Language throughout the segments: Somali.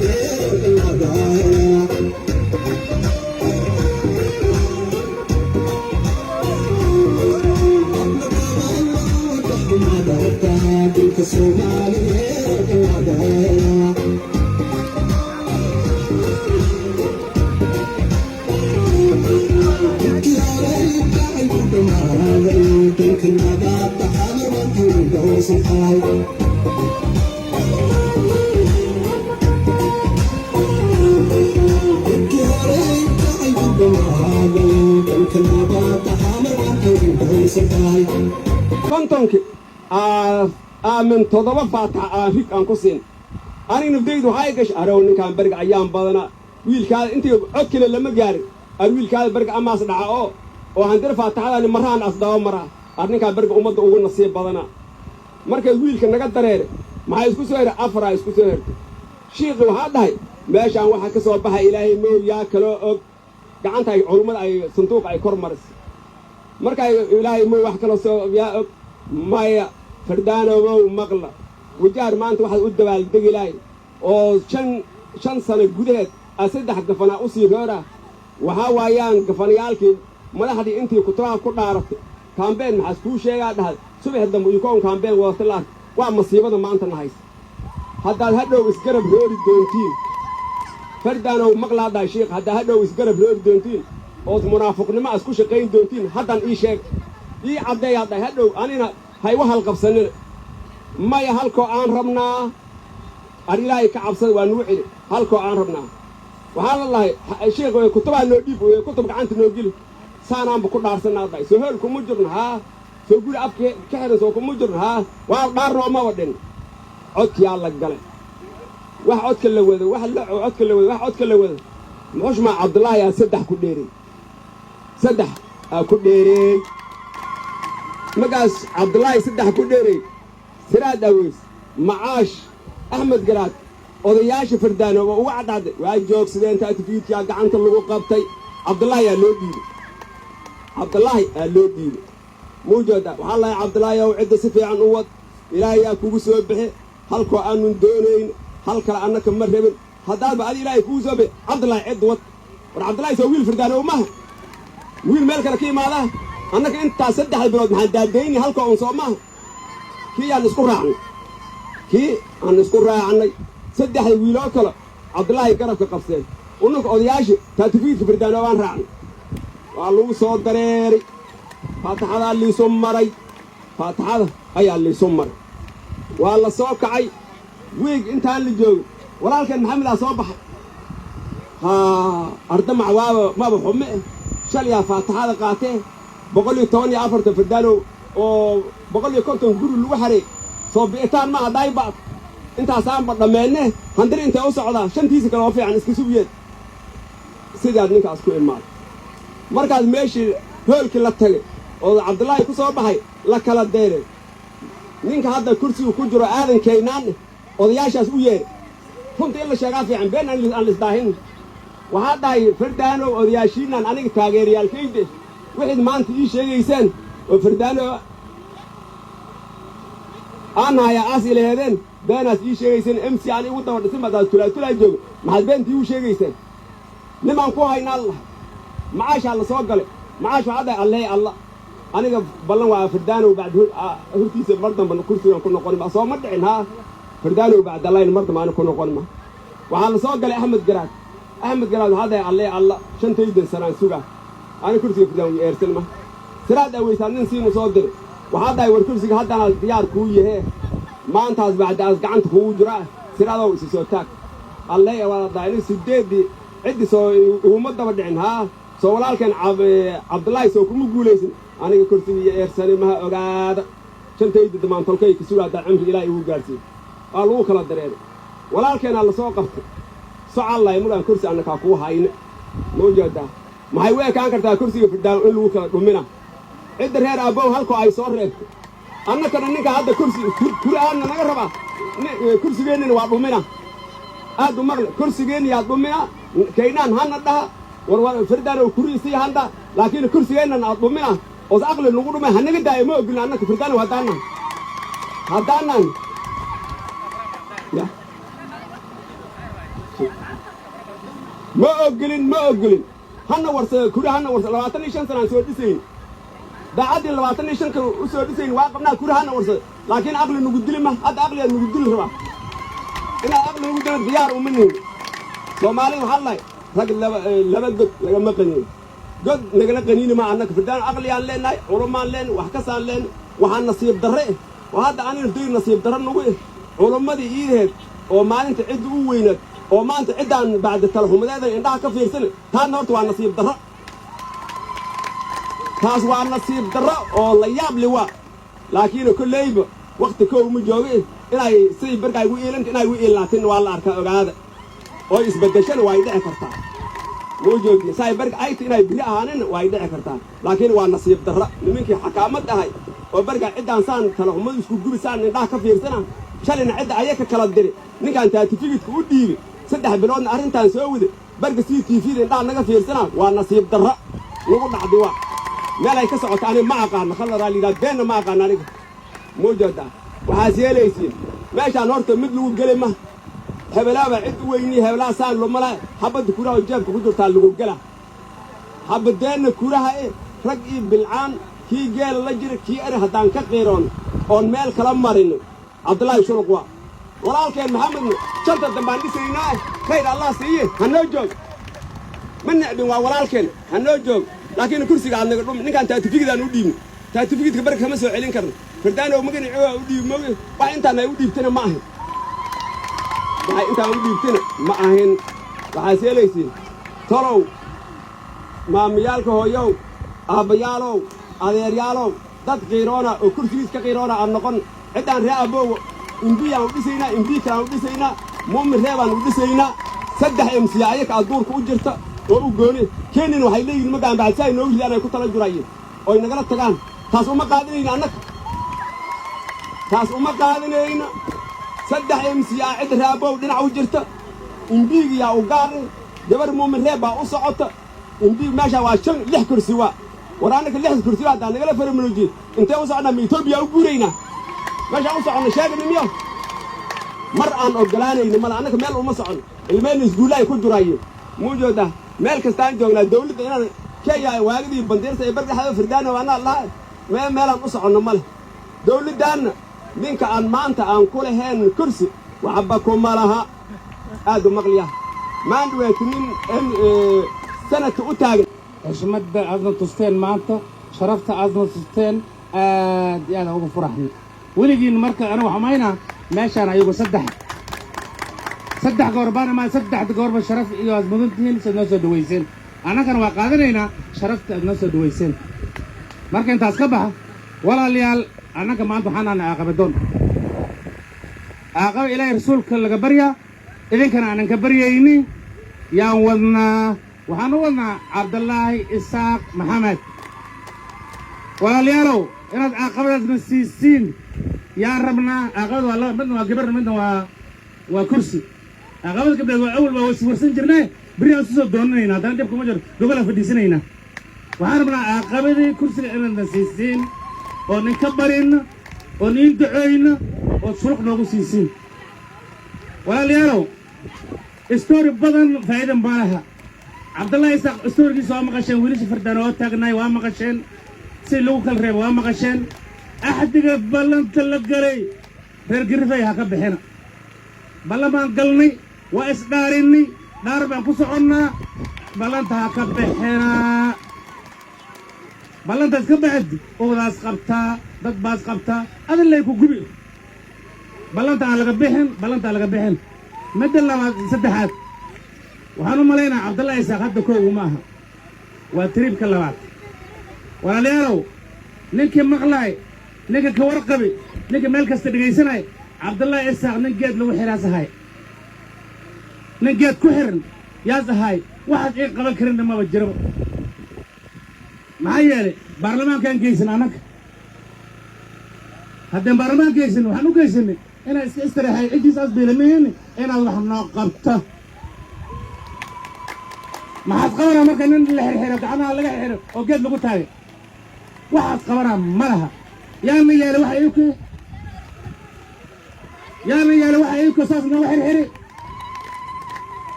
Soomaaliyeed wadaaya. Dhulka Soomaaliyeed wadaaya. Dhulka nabadda xamarwantu dhowrsan tahay. Dhulkii horey kacay ku dhamaaday, dhulka nabadda xamarwantu dhowrsan tahay. 50-kii aamin 7 faatax aan rig aan ku siin. Aniga naftaydu waxay gashay arow ninkaan beriga ayaan badanaa wiilkaada intii cod kale lama gaarin, ar wiilkaada beriga amaas dhaca oo handira faataxadani maraan asdaba maraa, ar ninkaan beriga ummadda ugu nasiib badanaa. Markay wiilka naga dareere, maxaa isku soo hertay? Afaraa isku soo hertay. Shiiqi waxaa dhahay, meeshaan waxaa ka soo baxay Ilaahay mow yaa kaloo og. Gacanta ay culummada ay sanduuqa ay kor marisay, markay Ilaahay mow wax kaloo soo yaa og. Maya, Fardaanowow, maqla, Wajaar maanta waxaad u dabaaldegi lahay oo 5 sano gudaheed aa 3 gafanaa u sii roora. Waxaa waayaan gafanayaalkii madaxdii intii kutubaha ku dhaaratay kaambeen maxaas kuu sheegaa dhahay, subax dambe ikoon kaambeen wadata la arka. Waa masiibada maanta na haysa. Haddaad hadhow isgarab roori doontiin, Fardaanow maqlaa dhahay shiikh, haddaad hadhow isgarab roori doontiin ood munaafiqnimo as ku shaqayn doontiin, haddan ii sheeg, ii caddeeyaa dhahay. Hadhow anina haygu halqabsanina. Maya, halkoo aan rabnaa, ar Ilaahay ka cabsada, waa nugu celi. Halkoo aan rabnaa waxaa la dhahay, shiikh, kutubaha noo dhiib, kutub gacanta noo geli, saanaanba ku dhaarsanaa dhahay. Soo hool kuma jirno haa, soo guri afka ka xihan soo kuma jirno haa, waa dhaarnoo maba dhin. Codkiyaa la galay, wax codka la wado, wax la codka la wado, wax codka la wado. Muxushmaa Cabdullaahi aa 3 ku dheereey, 3 aa ku dheereey. Markaas Cabdullaahi 3 ku dheereey, Siraad Aweys, Macaash, Axmed Garaad, odayaasha Fardaano oo uga cadcadday waa joogsadeen. Taatifiidkaa gacanta lagu qabtay, Cabdullaahi aa loo dhiibay, Cabdullaahi aa loo dhiibay. Muujooda waxaa lahay, Cabdullaahi ow, cidda si fiican u wad, Ilaahay yaa kugu soo bixi. Halkoo aanun doonayn, hal kale annaka ma rabin. Haddaadba adi Ilaahay kugu soo bixi, Cabdullaahi cidd wad. War Cabdullaahi soo wiil Fardaanow maha, wiil meel kale ka imaadaa. Annaka intaas 3 bilood maxaan daadayni halkoo un soo maaha. Kii aan isku raacnay, kii aan isku raacnay, saddexda wiiloo kale Cabdullaahi garabka qabseen. Unanka odayaashii taatifiidka Fardaanoo baan raacnay. Waa lagu soo dareeray, faataxadaa liisu maray, faataxada ayaa liisu maray. Waa la soo kacay. Wiig intaan la joogin, walaalkeen Maxamedaa soo baxay. Haa, ardamac waaba maba xume eh, shalyaa faataxada qaatee, 114 Fardaanow oo 150 guri lagu xaray soo bi'itaan maaha dhayba. Intaasaanba dhammeenne, handiri intay u socdaa shantiisa kale oo fiican iska sugiyeed. Sidaad ninkaas ku imaaday, markaas meeshii hoolkii la tagay oo Cabdullaahi ku soo baxay, la kala deeray. Ninka hadda kursigu ku jiro, Aadan Kaynaan, odayaashaas u yeeray. Runta in la sheegaa fiican, been aan lisdaahin. Waxaa dhahay, Fardaanow, odayaashiinaan aniga taageerayaalkayde, wixiid maanta ii sheegayseen oo Fardaano aan hayaa aas ilaheedeen, beenaas ii sheegayseen. MC aan igu daba dhisin badaas tulaatulaa jooga, maxaad beentii igu sheegayseen? Nimaan ku haynaa la dhahay. Macaashaa la soo galay. Macaash waxaa dhahay, alley alla, aniga ballan waa Fardaanow bacd hortiisa mar damba kursigan ku noqoni ma. Soo ma dhicin haa, Fardaanow bacdallayn mar damba ani ku noqoni ma. Waxaa la soo galay Axmed Garaad. Axmed Garaad waxaa dhahay, alley alla, shantaydan sanaan sugaa, ani kursiga Fardaan eersan ma. Siraad Aweysaa nin siinu soo diray. Waxaa dhahay, war kursiga haddanaas diyaar kuu yahee, maantaas bacdaas gacanta kugu jiraa, Siraadow isi soo taag. Alley waa dhahay, nin sideeddii ciddi soo iguma daba dhicin haa, soo walaalkeen Cabdullaahi soo kuma guulaysin. Aniga kursiga iyo eersani maha, ogaada, shantayda damaan tolkay ka sugaa haddaan cimri Ilaah igu gaadhsiiyo. Waa lagu kala dareeray. Walaalkeenaa la soo qabtay. Socallahay mugaan kursi annakaa kuu hayne. Ma ujeedaa? Maxay u ekaan kartaa kursiga Firdaan in lagu kala dhumina? Cidda reer aabbow halkoo ay soo reebtay, annakana ninka hadda kursi kuri aadna naga rabaa, kursigeennina waa dhumina. Aad u maqle, kursigeenni yaa dhumina. Kaynaan hana dhaha, war Firdaanow kuriisii handa, laakiin kursigeennan aad dhumina oos aqli nagu dhumay hanaga daayo. Ma ogolin annaka Firdaanow haddaanan haddaanan ya. jirto. Ma ogolin, ma ogolin. Hana warsada kura, hana warsada. 25 sanaan soo dhisayn daacaddii, 25-ka u soo dhisayn waa qabnaa. Kura hana warsada, laakiin aqli nugu dili ma. Hadda aqligaa nugu dili rabaa. Inaad aqli nugu dilo diyaar uma nihin. Soomaalida waxaa lahay rag laba laba god lagama qaniino. God nagala qaniini ma. Annaka Firdaan aqligaan leenahay, culumaan leenahay, wax kasaan leenahay. Waxaa nasiib darre eh oo hadda anina dayr nasiib darre nagu eh, culummadii iidaheed oo maalinta cidda u weynaad oo maanta ciddaan bacda talaxumadeedan indhaha ka fiirsana. Taadna horta waa nasiib darro. Taas waa nasiib darro oo la yaab li waa. Laakiin kolleyba wakhti kow ma jooga. Inay sidii barkaa igu iilanta, inay igu iilnaatin waa la arkaa. Ogaada oo isbeddeshana waa ay dhici kartaa. Muu joogtiin saay barka ayta inay biri ahaanin waa ay dhici kartaa. Laakiin waa nasiib darro nimankii xakaamad ahay oo barkaa ciddaan saan talaxumadu isku gubi, saan indhaha ka fiirsana. Shalayna cidda ayaka kala diri, ninkaan taatifikidka u dhiibi, 3 biloodna arrintaan soo wada barka sii TV-da indhaha naga fiirsana. Waa nasiib darro nagu dhacdi. Waa meel ay ka socoto aniga ma aqaano. Khalaraa la yidhaha, beenna ma aqaano aniga. Muu joogtaa? Waxaas yeelaysiin meeshaan horta mid lagu geli ma. Hebelaaba cid u weyni, hebelaa saan lomala. Xabadda kuraha oo jeebka ku jirtaa lagu gela. Xabadeenna kuraha e rag iyo bilcaan, kii geela la jira, kii eri, haddaan ka qiiroon oon meel kala marin. Cabdullaahi Shuluq waa walaalkeen. Maxamedna shanta dambaan dhisaynaa. Khayr Allah siiye, ha noo joog. Ma necbin, waa walaalkeen, ha noo joog. Laakiin kursiga aad naga dhumi. Ninkaan taatifikidaan u dhiibno, taatifikidka barka kama soo celin karno. Firdaanow maganacoa u dhiib moge. Wax intaan ay u dhiibtana ma ahin, waxay intaan u dhiibtana ma ahin. Waxaas yeelaysiin tolow, maamiyaalka, hooyow, aabbayaalow, adeeryaalow, dad qiiroona oo kursigiis ka qiiroona aan noqon. Ciddaan ree abboowa imbiyaan u dhisaynaa, imbii kalaan u dhisaynaa, muumin reebaan u dhisaynaa. Saddex MCA ayaka adduurka u jirta oo u gooni kenin waxay leeyihin magaan bacdsi ay noogu ridaan ay ku tala jurayeen oo ay nagala tagaan. Taas uma qaadanayna annaga, taas uma qaadanayna. Saddex MCA cidda ree abbow dhinac u jirta, imbiigiyaa u gaar, gabar muumin reeb baa u socota. Imbiig meeshaa waa shan, lix kursi. Waa war annaka lix kursi baa haddaa nagala faramulojiye. Intee u soconnaa? Ma Etoobiya u guuraynaa? Meeshaan u soconna sheegani miyo? Mar aan oggolaanayno male. Annaka meel uma socono. Ilmeenna iskuulla ay ku juraayeen. Muu joogtaa? Meel kastaan joognaa dawladda inaan Kenya waagadii bandiirta ay bardhexda Firdaano anaa laha. Meelaan u soconno ma leh. Dawladdaanna ninka aan maanta aan ku lahayn kursi waxba kuma laha. Aad u maqliya maandhaweeti nin sanadka u taagan. Xushmadda aadna tusteen maanta, sharafta aadna tusteen, aad iyo aad aan ugu faraxnay weligiin. Marka anigu waxaan maynaa meeshaan ayagu saddex goor baan imaan. Saddexda goorba sharaf iyo aad mudan tihiin siad noo soo dhawayseen. Annagana waa qaadanaynaa sharafta aad noo soo dhawayseen. Marka intaas ka baxa, walaalayaal, annaga maanta waxaan nahnay aaqabadoon. Aaqaba Ilaahay rasuulka laga baryaa, idinkana aanan ka baryayni yaan wadnaa. Waxaan u wadnaa Cabdallaahi Isaaq Maxamed. Walaalayaalow, inaad caaqabadaasna siisiin yaan rabnaa. Caaqabada waa laba: midna waa gabar, midna waa kursi. Caaqabada gabdheed waa awal baa iswarsan jirnay, berri aan isu soo doonanayna. Haddana dhib kuma jiro, gogolaan fadhiisanaynaa. Waxaan rabnaa caaqabadii kursiga inaadna siisiin oo nin ka barinna oo niin ducooyna oo suluq noogu siisiin. Walaalayaalow, story badan faa'iida ma laha. Cabdullahi Isaaq story-giisa waa maqasheen. Wiilasha Fardaan oo taagnaay waa maqasheen. Si lagu kala reebo waa maqasheen. Axdiga ballanta la galay reer Girifay ha ka bixina. Ballan baan galnay, waa isdhaarinay, dhaar baan ku soconnaa. Ballanta ha ka bixina. Ballantaas ka baxid uwadaas qabtaa, dad baas qabtaa, adin lay ku gubi. Ballanta aan laga bixin, ballanta aan laga bixin. Midda labaad, saddexaad, waxaan u malaynaa Cabdullahi Isaaq hadda koogu ma aha, waa trip-ka labaad. Walaalayaalow, ninkii maqlaay, ninka ka warqabi, ninka meel kasta dhegaysanay, Cabdullaahi Isaaq nin geed lagu xidhaas ahay, nin geed ku xiran yaas ahay. Waxaad ii qaban karinna maba jiraba. Maxaa yeelay, baarlamaankaan geysan annaga. Haddeen baarlamaan geysan, waxaan u geysanay inaad iska istiraexay ciddiis asbiilamihini inaad wax noo qabto. Maxaad qabanaa marka nin la xirxiro, gacmaha laga xirxiro oo geed lagu taagay? Waxaad qabanaa ma laha. Yaana yeelay waxa iku, yaana yeelay waxa iku saas nooga xirxiri.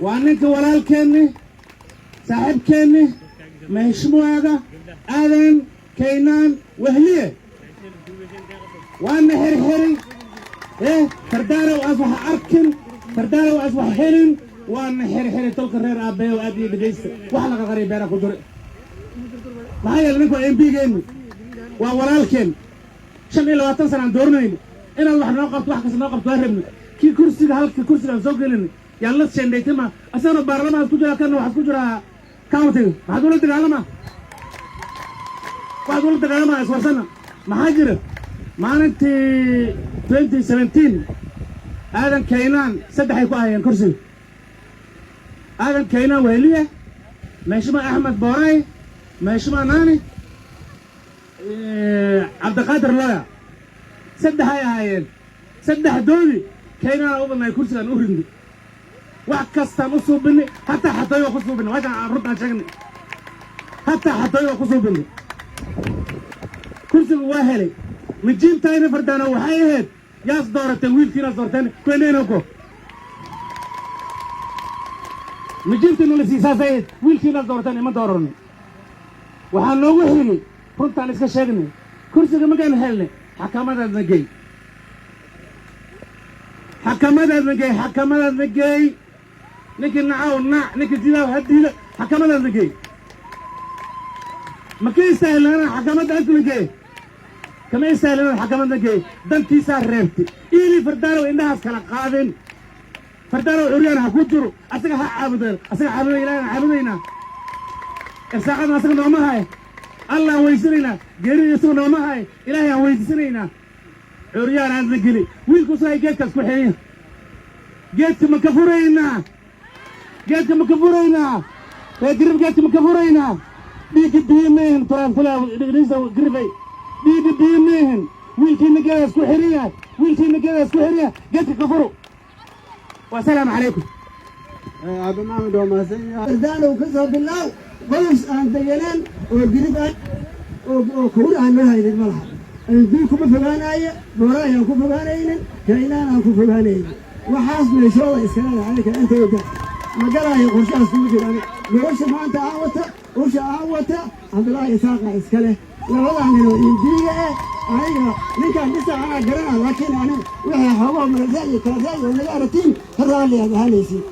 Waa ninka walaalkeenni, saaxiibkeenni, mheshimiwaaga Aadan Kaynaan Wehliye. Waana xirxiray Fardaanow aas wax arkin, Fardaanow aas wax helin. Waana xirxiray tolka reer aabbaye oo aad iyo dhegaysta. Wax laga qariya beera ku jira. Maxaa yeelay, ninku waa MP-geenni, waa walaalkeen. 25 sana aan dooranayno inaad wax noo qabto, wax kasta noo qabto waa rabni. Kii kursiga, halka kursiga aan soo gelinay yaan la shendhaytama. Asagana baarlamaanka ku jiraa, kana waxaad ku jiraa countyga. Maxaad ula dagaalamaa? Waxaad ula dagaalamaa iswarsana. Maxaa jira? Maalintii 2017 Aadan Kaynaan saddexay ku ahayeen kursiga: Aadan Kaynaan Wehliye, Mheshimiwa Axmed Booray, Mheshimiwa Nani Cabdiqaadir Looya. Saddexay ahaayeen. Saddexdoodii Kaynaana u badnaay. Kursigaan u ridnay, wax kastaan u suubinay, hataa xatooy waa ku suubinay. Waashaan runtaan sheegnay, hataa xatooy waa ku suubinay. Kursiga waa helay. Mijiintayna Fardaano waxay ahayd: yaas doorateen? Wiilkiinaas doorteen kwenenoko. Mijiintiina la siisaasay ahayd: wiilkiinaas doorateen. Ima dooranin. Waxaa noogu xigay, runtaan iska sheegnay, kursiga markaan helnay, xakamadaadna gey, xakamadaadna gey, xakamadaadna geey. Ninkii nacaw nac, ninkii diidaa ha diida. Xakamadaadna geey. Ma ka istaahilana xakamadda agtuna geey? Kama istaahilana xakamadna geey. Dantiisaa reebtay. Iili Fardaanow indhahaas kala qaadin. Fardaanow curyaan ha ku jiro, asaga ha caabudeen, asaga caabuda. Ilaahan caabudaynaa, irsaaqadna asaga nooma hay. Allaan weysanaynaa. Geerida isaga nooma hay, Ilaahay aan weydiisanaynaa. Curyaan aadna geli. Wiilku isaga geedkaas ku xiriya. Geedka ma ka furaynaa? Geedka ma ka furaynaa? Reer Girib, geedka ma ka furaynaa? Dhiigga biyo meehin turaanfula Girifay, dhiigga biyo meehin. Wiilkiina geedaas ku xiran yahay, wiilkiina geedaas ku xiran yahay. Geedka ka furo. Wasalaamu calaykum. Aabe Maxamed waa mahadsan yahay. Fardaanow ka soo bilaaw, qoys aan deganeen oo Girib ah oo kuur aan noo haynin ma laha. Duu kuma fogaanaaye, Boora ayaan ku fogaanaynin, Kaynaan aan ku fogaanaynin. Waxaas meeshooda iskala aniga intooda ma galaayo. Qorshahaas kuma jiro. Ani nolosha maanta aan wata, usha aan wata, Cabdullaahi Isaaqa iska leh. Labadaa ninoo MP-ga eh, aniga ninkaan dhisa anaa garana, laakiin ani wixii xoogoo mala ra'yi kala ra'yi oo naga aratiin ka raalli aad ahaanaysiin.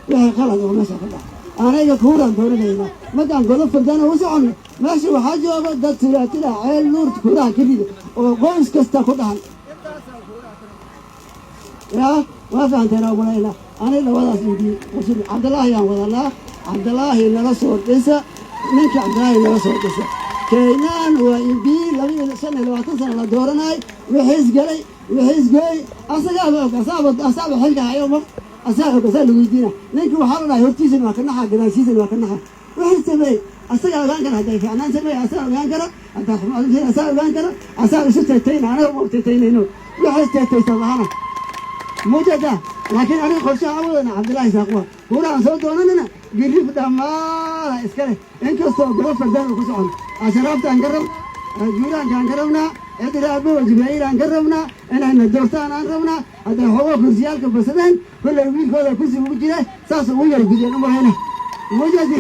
Wixii qalad oo meesha ka dhaca, aniga kuuraan dooranayna. Markaan Godob Fardaana u soconno, meesha waxaa jooga dad tulaatila Ceel Nuur kuuraha ka rida oo qoys kasta ku dhahan. Yaa waa fahanteen oo malayna. Ani labadaas MP Cabdilaahi aan wadanaa. Cabdilaahi nala soo dhisa, ninka Cabdilaahi nala soo dhisa. Kaynaan waa MP 25 sana la dooranay. Wixiis galay, wixiis gooy, asagaaba og, asaaba asaaba xilka hayo. Ma asaa og? Asaa la weydiina. Ninki waxaa la dhahay hortiisana waa ka naxa, gadaashiisana waa ka naxa. Wixii sameey asagaa ogaan kara. Hadday fiicnaan sameey, asaa ogaan kara. Haddaa xumaan, asaa ogaan kara. Asaa isu teetayna, anaga ma teetaynayno. Wixii teetaysa lahana mujada. Laakiin aniga qorshaha awadana Cabdillahi Saaqwa kuurahan soo doonanana Girif dhammaana iska leh. Inkastoo Godob Fardaan uu ku socon, asharaaftaan ka rab, juuraankaan ka rabnaa, cidiraabowa Jibraa'iil ka rabnaa, inayna doortaan aan rabnaa. Hadday xoogo kursiyaalka basadeen, kollay wiilkooda kursiga ugu jira, saas ugu yar gudeen umalayna mujadi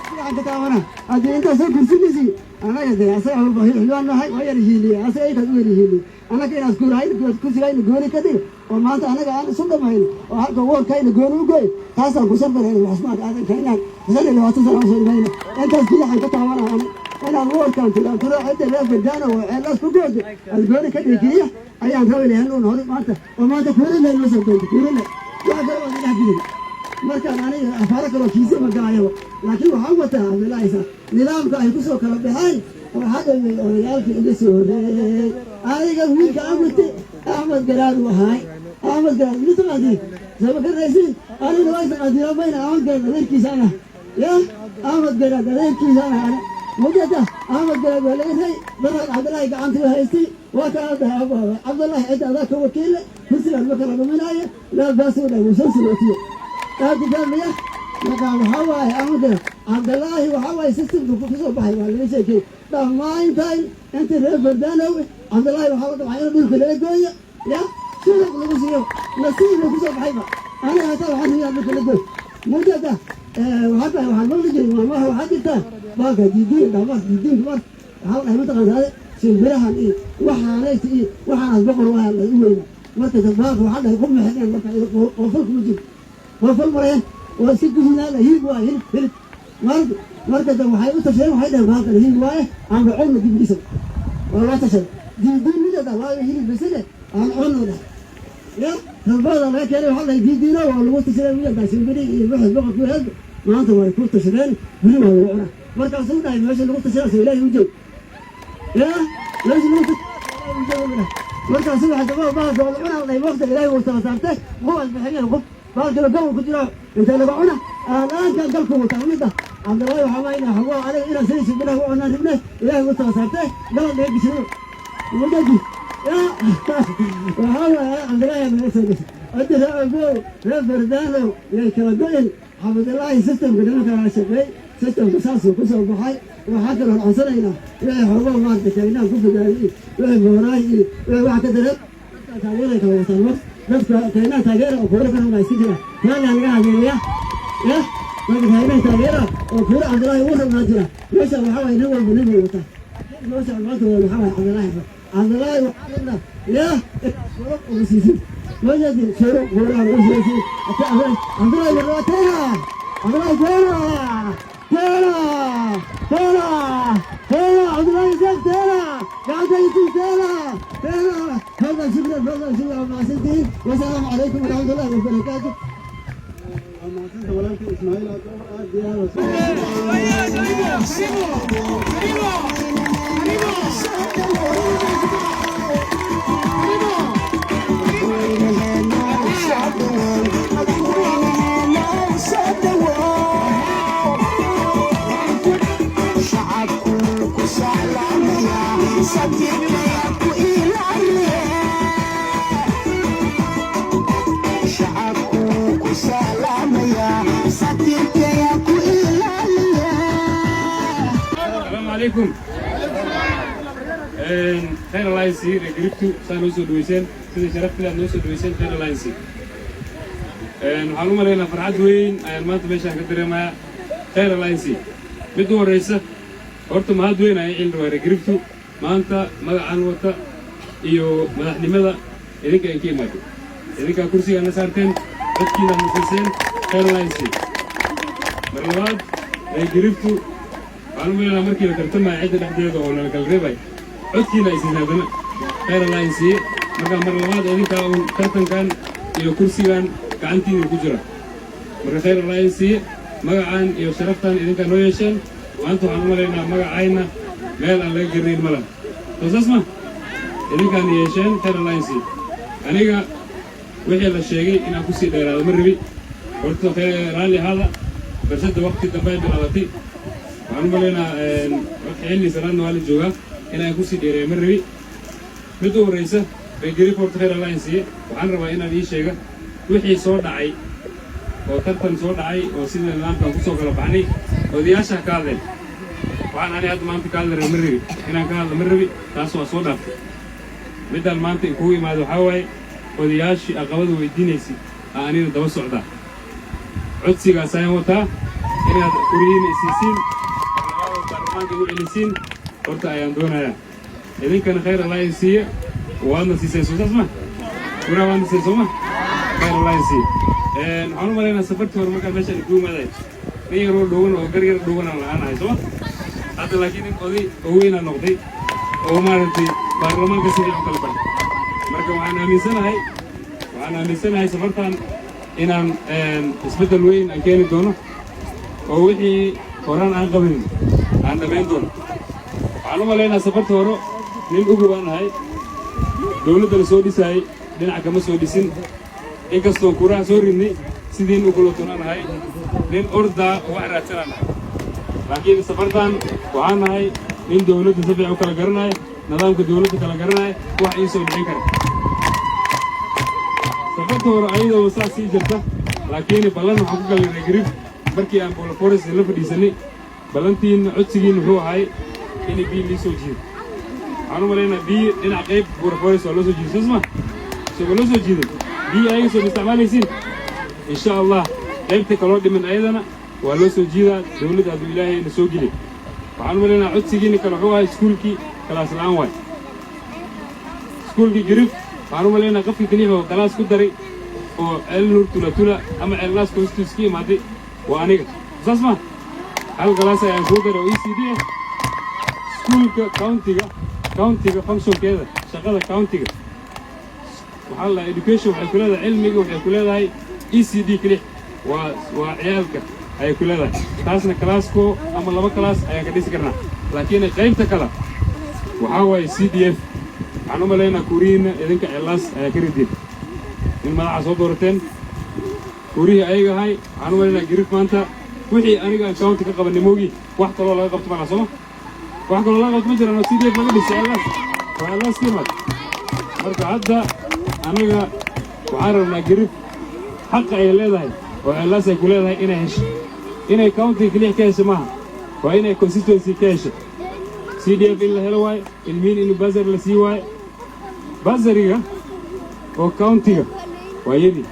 fiican ka taabana. Haddii intaasoo kursinisi, anaga dee asaga xildhibaan nahay, waa yar hiiliye asaga, aykaas u yar hiiliye. Annaga inaad kuurahayn kursigayna gooni ka dhig oo maanta anaga aan isu dhamayno oo halka woorkayna gooni u goy, taasaan ku sharfarayna. Maxsmaanka Aadan Kaynaan 25 sana usoo dhimayna. Intaas bidaxan ka taabana ani inaad woorkaan turaanturo cidda reer Fardaano oo ceellaas ku goodo aad gooni ka dhigi keliya ayaan rabi lahayn uun hore maanta oo maanta kuurile noo soo doonto kuurile. Wax kale oo dhex gelin markaan aniga afaaro kaloo kiisa ma galayaba, laakiin waxaan wataa Cabdullaahi Isaaq. Nidaamka ay ku soo kala baxeen oo hadhawey odayaalkii iga soo horreeyey, aniga wiilka aan watay Axmed Garaad uu ahaay. Axmed Garaad ma taqaantiin? Soo ma garanaysiin? Aniguna waa taqaantiin mayna. Axmed Garaad adeerkiisa ana ya, Axmed Garaad adeerkiisa ana ani mujada. Axmed Garaad waa laga ray baraad. Cabdullaahi gacantii haystay waa kaa dhahay: "Cabdullaahi, cidda adaa ka wakiile, kursigaan ma kala dhuminaayo." Laa baasoo dhahay, wuu soo salootiye aadi fahmaya. Marka waxaa waaye Axmed Garaad Cabdullaahi waxaa waaye systemka kusoo baxay waa laga sheekey dhammaantain. Intii reer Fardaanow, Cabdullaahi waxaa la dabcay in dhulka laga gooyo, ya shuruq lagu siiyo. Nasiibuu kusoo baxayba. Aniga hataa waxaan rabaa dhulka la gooy. Mujada waxaa waxaan maqli jiray maalmaha waxaa jirta baalka diidiin dhamaas diidiinka mar waxaa la dhahay, mataqaanaa, shimbirahan iyo waxaanayta iyo waxaanaas boqor waa la u weyna. Marka baalka waxaa dhahay qof maxay marka qoofal kuma jiro, qoofal mareen waa iska guduudaan, hilib waa hilib hilib. Marka dambe waxay u tashadeen, waxay dhaheen baalkan hilib waaye, aanba cunno dibigiisa. Waa loo tashaday diidiin midada waayo hilib bisile aan cunno dhah ya rabada laga keenay. Waxaa dhahay diidiino waa lagu tashaday midada shimbiri iyo wixii boqorku heed maanta way ku tashadeen, beri waa lagu cunaa. Markaasuu dhahay meesha lagu tashadaa soo Ilaahay u joog ya meesha lagu tashadaa. Markaasuu waxay sabab baalka waa la cunaa dhahay waqti Ilaahay wuu tala saartay qof bixinaya qof baalkala gobol ku jira intee laga cuna aalaankan galku wataa mida Cabdullaahi. Waxaa waayna xagaa aniga inaan sidii shimbiraha u cunaan ribne Ilaahay wuu tala saartay galad laga gishado wadaji ya waxaa waaye Cabdullaahi naga soo dhashay ciddi reer Ogow, reer Fardaanow yay kala go'in. Cabdullaahi systemka nimankaa shaqeey, systemka saasuu ku soo baxay. Waxaa kaloo codsanaynaa wixii xoogoo maarata kaynaan ku fogaayay, wixii booraay iyo wixii wax ka dareen dadka taageeray kala wataan. Mar dadka kaynaan taageera oo kuura ka rabnaa iska jira, raalli laga hageeya ya dadka kaynaan taageera oo kuura Cabdullaahi ugu rabnaa jira. Meesha waxaa waye nin walba nin buu wataa. Meesha maanta waxaa waye Cabdullaahi, Cabdullaahi waxaa rabnaa ya inaad suro ugu siisid meeshaasi suro kuuraha ugu siisid Cabdullaahi. Marnaa tena Cabdullaahi, tena tena tena tena Cabdullaahi Isaaq tena gacanta isii tena tena. هذا شكرا، هذا شكرا مع سنتين، والسلام عليكم ورحمة الله وبركاته. Waa mahadsanta walaalka Ismaaciil aad iyo aad. Karibu, karibu, karibu, karibu. Shacabku ku salaamaya, satirkaya ku ilaaliye. Shacabku ku salaamaya, satirkaya ku ilaaliye. Asalaamu calaykum. Khayr alliance reer Garibtu, saa noo soo dhaweyseen, sida sharafteeda aad noo soo dhaweyseen, khayr alliance. Waxaan u malaynaa farxad weyn ayaan maanta meeshaan ka dareemayaa. Khayr alliance. Mid u horraysa horta mahad weyn ayaan celin rabaa reer Garibtu. Maanta magacan wata iyo madaxnimada idinka ay ka imaado, idinkaa kursigaana saarteen, codkiinaad na siiseen. Khayr alliance. Mar labaad reer Garibtu, waxaan u malaynaa markii la tartamaya cidda dhexdeeda oo lala kala reebay, codkiina ay siiseen haddana. Khayr alliance. Marka mar labaad idinkaa uun tartankan iyo kursigan gacantiina ku jira. Marka khayr alliance, magacan iyo sharaftan idinkaa noo yeesheen. Maanta waxaan u malaynaa magacayna meel aan laga garanayn ma laha, soo saas ma idinkaan yeesheen. Khayr alliance. Aniga wixii la sheegay inaan kusii dheeraado ma rabi. Horta raalli ahaada, barshadda waqti dambe ay bilaabatay. Waxaan u malaynaa xilli salaadna waa la joogaa, inaan kusii dheereeyo ma rabi. Mid u horraysa reer horta khayr alliance, waxaan rabaa inaan ii sheega wixii soo dhacay oo tartan soo dhacay oo sida nidaamkan kusoo kala baxnay. Odayaasha ka hadleen, waxaan ani hadda maanta ka hadli raba ma rabi, inaan ka hadlo ma rabi, taas waa soo dhaaftay. Middaan maanta kugu imaado waxaa waaye odayaashii aqabada weydiinaysay aa anina daba socdaa. Codsigaas ayaan wataa inaad kurihiina isiisiin, labaadoo baarlamaanka igu celisiin horta ayaan doonayaa. Idinkana khayr Allah idin siiya. Waadna siiseen, soo saas ma guraa? Waadna siiseen, soo ma? Khayr Allah idin siiya. Waxaan u malaynaa safartii hore markaan meeshaan ikugu imaaday nin yaroo dhuuban oo gar yar dhuuban aan lahaanahay, soo ma? Hadda laakiin nin oday oo weynaa noqday oo maaragtay baarlamaanka sidii u kala baxay. Marka waxaan aaminsanahay safartan inaan isbeddel weyn aan keeni doono oo wixii horaan aan qabanin aan dhammayn doono. Waxaan u malaynaa safarta hore nin ugu baan ahay dawladda la soo dhisaayey, dhinaca kama soo dhisin, inkastoon kuraha soo ridnay sidii nin ukulootonaan ahay, nin ordaa oo wax raadsanaan ahay. Laakiin safartan waxaan nahay nin dawladda si fiican u kala garanaya, nidaamka dawladda kala garanaya, wax ii soo dhicin kara. Safarta hore ayadoo saas sii jirta, laakiin ballan waxaan ku galnay reer Garib markii aan Bula Forest la fadhiisanay. Ballantiinna codsigiin wuxuu ahay in biyo lii soo jiido. Waxaan u malaynaa biyo dhinac qayb Bula Forest waa loo soo jiiday, soos ma soo ma loo soo jiiday biyo ayaga soo ma isticmaalaysiin, insha Allah. Qaybta kaloo dhiman ayadana waa loo soo jiidaa dawladda hadduu Ilaahay na soo geliy. Waxaan u malaynaa codsigiina kale wuxuu ahaa iskuulkii class la'aan waay, iskuulkii Girif. Waxaan u malaynaa qofkii keliya oo class ku daray oo Ceel Nuur Tulatula ama Ceelnaas constituency ka imaaday waa aniga, saas ma hal class ayaan kuu daray oo ECD ah. Iskuulka countyga functionkeeda, shaqada countyga waxaa la education waxay ku leedahay, cilmiga waxay ku leedahay ECD kelix waa ciyaalka ayay ku leedahay. Taasna classko ama laba class ayaan ka dhisi karnaa, laakiin qaybta kale waxaa waaye CDF. Waxaan u malaynaa kuurihiinna idinka Ceellaas ayaa ka rideen in madaxa soo doorateen kuurihii ayaga ahay. Waxaan u malaynaa Girif maanta wixii aniga aan county ka qabanay moogi wax kaloo laga qabto malaa, sooma? Wax kaloo laga qabto ma jiraan oo CDF laga dhisay Ceellaas oo Ceellaas ka imaad. Marka hadda anaga waxaan rabnaa Girif xaqa ay leedahay oo Ceellaas ay ku leedahay inay hesho. Inay county keliya ka hesho maaha, waa inay constituency ka hesho. CDF in la helo waaye, ilmihiin in bursary la sii waaye. Bursaryga oo countyga waa yadi.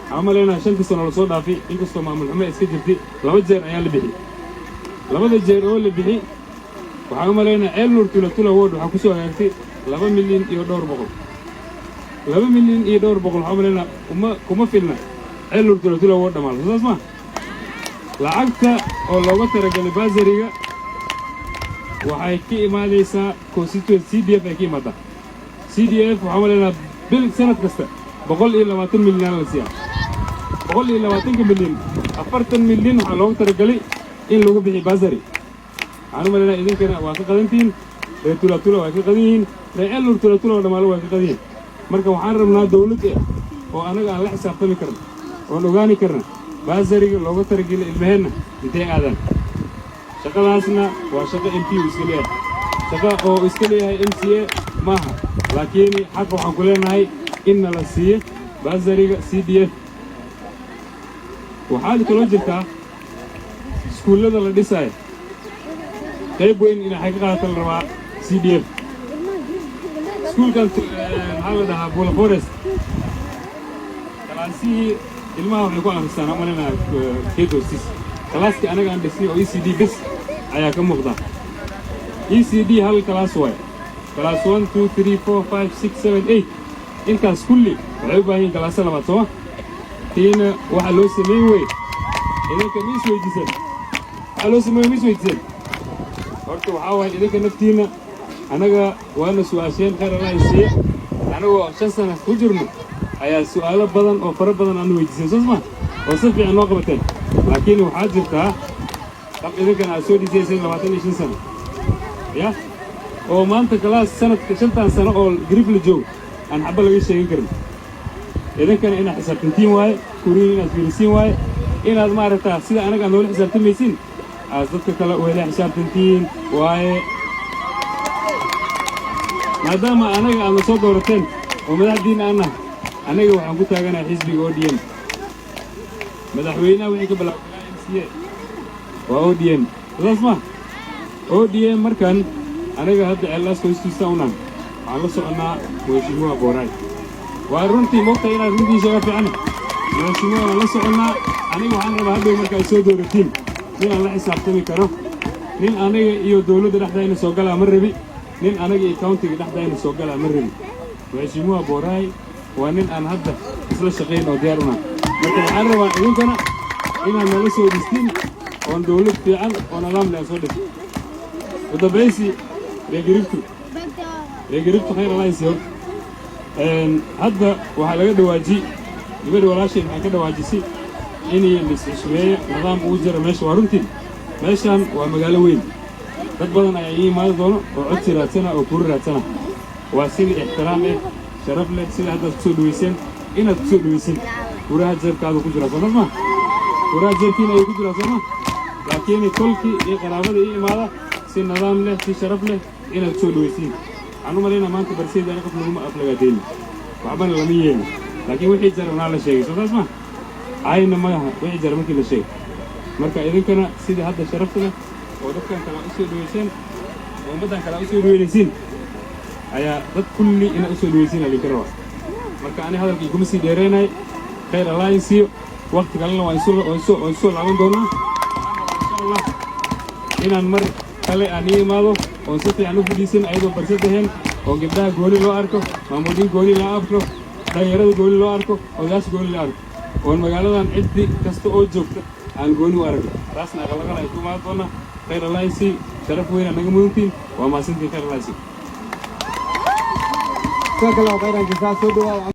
Waxaan u malaynaa shantii sano lasoo dhaafay, inkastoo maamul xumo iska jirtay, laba jeer ayaa la bixi. Labada jeer oo la bixi, waxaan u malaynaa Ceel Nuur Tulatula ward waxaa ku soo hagaagtay 2 milyan iyo dhowr boqol. 2 milyan iyo dhowr boqol waxaan u malaynaa uma kuma filna Ceel Nuur Tulatula ward dhammaal, soo saas ma? Lacagta oo looga talagalay bursaryga waxay ka imaanaysaa constituent CDF ay ka imaadaa. CDF waxaan malaynaa bil sanad kasta 120 milyan la siiyaa. 120-ka milyan, 40 milyan waxaa looga talagalay in lagu bixiyo bursary. Waxaan u malaynaa idinkana waa ka qadantihiin, reer Tulatula waa ka qadan yihiin, reer Ceelnuur Tulatula oo dhammaalo waa ka qadan yihiin. Marka waxaan rabnaa dawladda oo anaga aan la xisaabtami karna oon ogaani karna bursaryga looga talagelay ilmaheenna intay aadaan. Shaqadaasna waa shaqo MP uu iska leeyahay, shaqo oo iska leeyahay MCA maaha, laakiin xaqa waxaan ku leenahay in nala siiyo bursaryga CDF. Waxaad kaloo jirtaa iskuullada la dhisaayo qayb weyn inay ka qaadata la rabaa CDF. Iskuulkan maxaa la dhahaa, Bula Forest, classihii ilmaha waxay ku akhristaan umalinaa geed hoostiis. Classkii anaga aan dhisnay oo ECD bes ayaa ka muuqda. ECD hal class waay, class 1, 2, 3, 4, 5, 6, 7, 8 intaas kulli waxay u baahan yihin classo labaad, sooma? Tiina waxa loo sameyn wey idinka ma isweydiisan? Waxaa loo sameey ma isweydiisan? Horta waxaa waaya idinka naftiinna annaga waana su'aasheen. Khayr Allah siiye, anagoo 5 sana ku jirno ayaa su'aalo badan oo fara badan aanu weydiiseen, soos ma? Oo si fiican noo qabateen. Laakiin waxaa jirtaa dhab idinkana aad soo dhisayseen 25 sano ya oo maanta class sanadka shantan sano oo Grif la joogo aan xabba laga sheegin karin. Idinkana inaad xisaabtantiin waaye, kuriin inaad fiirisiin waaye, inaad maaragtaa sida anaga aad noola xisaabtamaysiin aad dadka kale wela xisaabtantiin waaye, maadaama anaga aadna soo doorateen oo madaxdiinna aan nahay. Annaga waxaan ku taaganahay xisbiga ODM. Madaxweynaha wixii ka bilaabay MCA waa ODM, saas ma? ODM. Markan anaga hadda Ceellaas constituency u nahay, waxaan la soconnaa Mheshimiwa Booraay. Waa runtii moogtahay inaad runtii sheega fiican. Mheshimiwa waan la soconnaa. Aniga waxaan rabaa hadhow marka ay soo dooratiin nin aan la xisaabtami karo. Nin aniga iyo dawladda dhexdayna soo galaa ma rabi, nin anaga iyo countyga dhexdayna soo galaa ma rabi. Mheshimiwa Booraay waa nin aan hadda isla shaqayn oo diyaar unahay. Marka waxaan rabaa idinkana inaad nala soo dhistiin oon dawlad fiican oo nidaam leh aan soo dhisin. Ugu dambaysi, reer Giriftu, reer Giriftu, khayr Allah isiyo. Hadda waxaa laga dhawaaji gabadha walaashay waxay ka dhawaajisay inay la isxishmeeyo, nidaam ugu jira meesha. Waa runtii, meeshan waa magaalo weyn, dad badan ayaa ii imaadi doono oo codsi raadsana oo kuri raadsana. Waa sidii ixtiraam eh, sharaf leh, sida haddaad ku soo dhaweyseen inaad ku soo dhaweysin. Kuraha jeebkaada ku jira, soo ma? Kuraha jeebkiina ayuu ku jiraa, soo ma? Laakiin tolkii iyo qaraabada ii imaada si nidaam leh, si sharaf leh inaad ku soo dhaweysiin. Waxaan u malaynaa maanta barsayda qof laguma aflagaadeyni, waxbana lama yeelin, laakiin wixii jara naa la sheegay, soo taas ma? Caayna magaha wixii jara markii la sheegay. Marka idinkana sidii hadda sharafta leh oo dadkan kale u soo dhaweyseen oo ummaddan kale u soo dhaweynaysiin ayaa dad kulli inaad u soo dhaweysiin aa lidinka rabaa. Marka ani hadalkii kuma sii dheeraynay. Khayr Allah in siiyo. Waqti kalena waan isu laaban doonaa, insha Allah, inaan mar kale aan ii imaado oon si fiican u fadhiisan, ayadoo barsad ahayn oo gabdhaha gooni loo arko, maamuliin gooni loo arko, dhalinyarada gooni loo arko, odayaasha gooni loo arko, oon magaaladan ciddi kasta oo joogta aan gooni u aragno. Taasna aqalaqal ay ku imaan doonaa. Khayr alliance, sharaf weyn naga mudantiin, waa mahadsantiin. Khayr alliance. Jazakallahu khayran jazaa. Soo dhawaad.